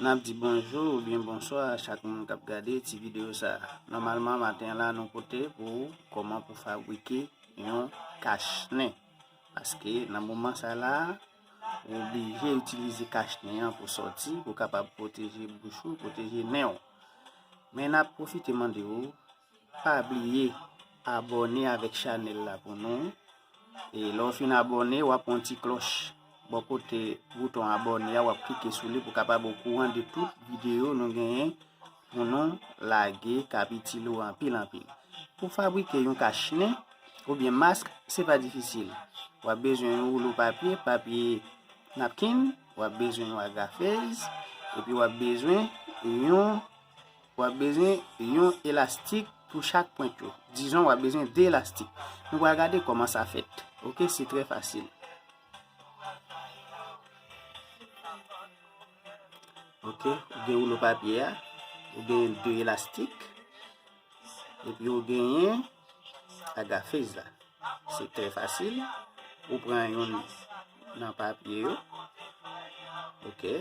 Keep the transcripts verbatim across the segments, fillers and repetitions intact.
N ap di bonjou oubyen bonswa a chak moun k ap gade ti videyo sa a. Nòmalman, maten an la, nou pote pou ou kòman pou fabrike yon kachnen. Paske nan moman sa la, ou oblije itilize kachnen an pou sòti, pou kapab pwoteje bouch ou, pwoteje nen w. Men n ap pwofite mande w, pa bliye abòne avèk chanèl la pou nou. E lè w fin abòne, w ap wè yon ti klòch bò kote bouton abòne a, w ap klike sou li pou w kapab okouran de tout videyo nou genyen pou nou lage k ap itil ou anpil anpil. Pou fabrike yon kachnen oubyen mask, se pa difisil. W ap bezwen yon woulo papye, papye napkin, w ap bezwen yon agrafez, epi w ap bezwen yon, w ap bezwen yon elastik pou chak pwent yo. Dizon, w ap bezwen de elastik. Nou pral gade kòman sa fèt. Oke, se trè fasil. Oke, ou gen woulo papye a, ou gen de elastik, epi ou genyen agrafez la. Se trè fasil. Ou pran youn nan papye yo. Oke.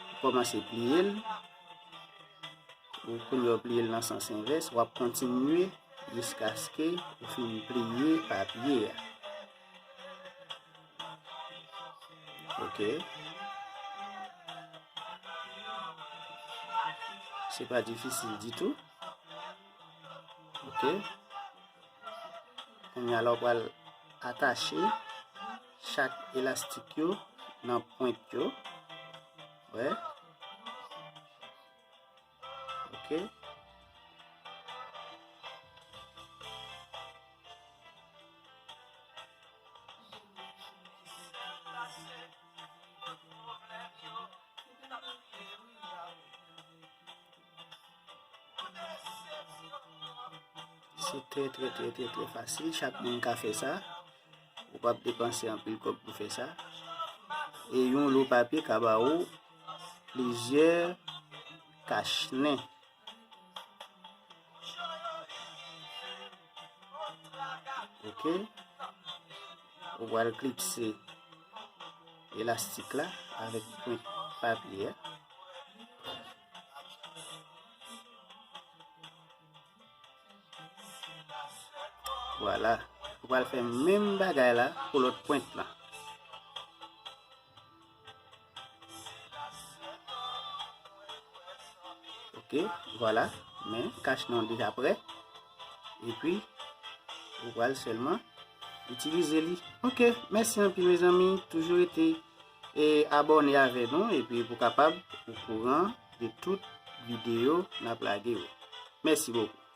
Ou kòmanse pliye l. Ou kounye a w pliye l nan sans envès, w ap kontinye jiskaske ou fin pliye papye a. Oke. Se pa difisil ditou. Oke. Kounye a la, w pral atache chak elastik yo nan pwent yo. Wè. Oke. Se trè, trè, trè, trè, trè fasil. Chak moun ka fè sa. Ou p ap depanse anpil kòb pou fè sa. E yon lo papye ka ba ou plizyè kachnen. Oke. Ou pral klipse elastik la avèk pwent papye a. Vwala. Ou pral fè menm bagay la pou lòt pwent lan. Oke, vwala. Men, kachnen an deja prè. Epi, ou pral sèlman itilize li. Oke, mèsi anpil, mezanmi. Toujou rete e abòne avè nou, epi pou kapab okouran de tout videyo n ap lage yo. Mèsi bokou.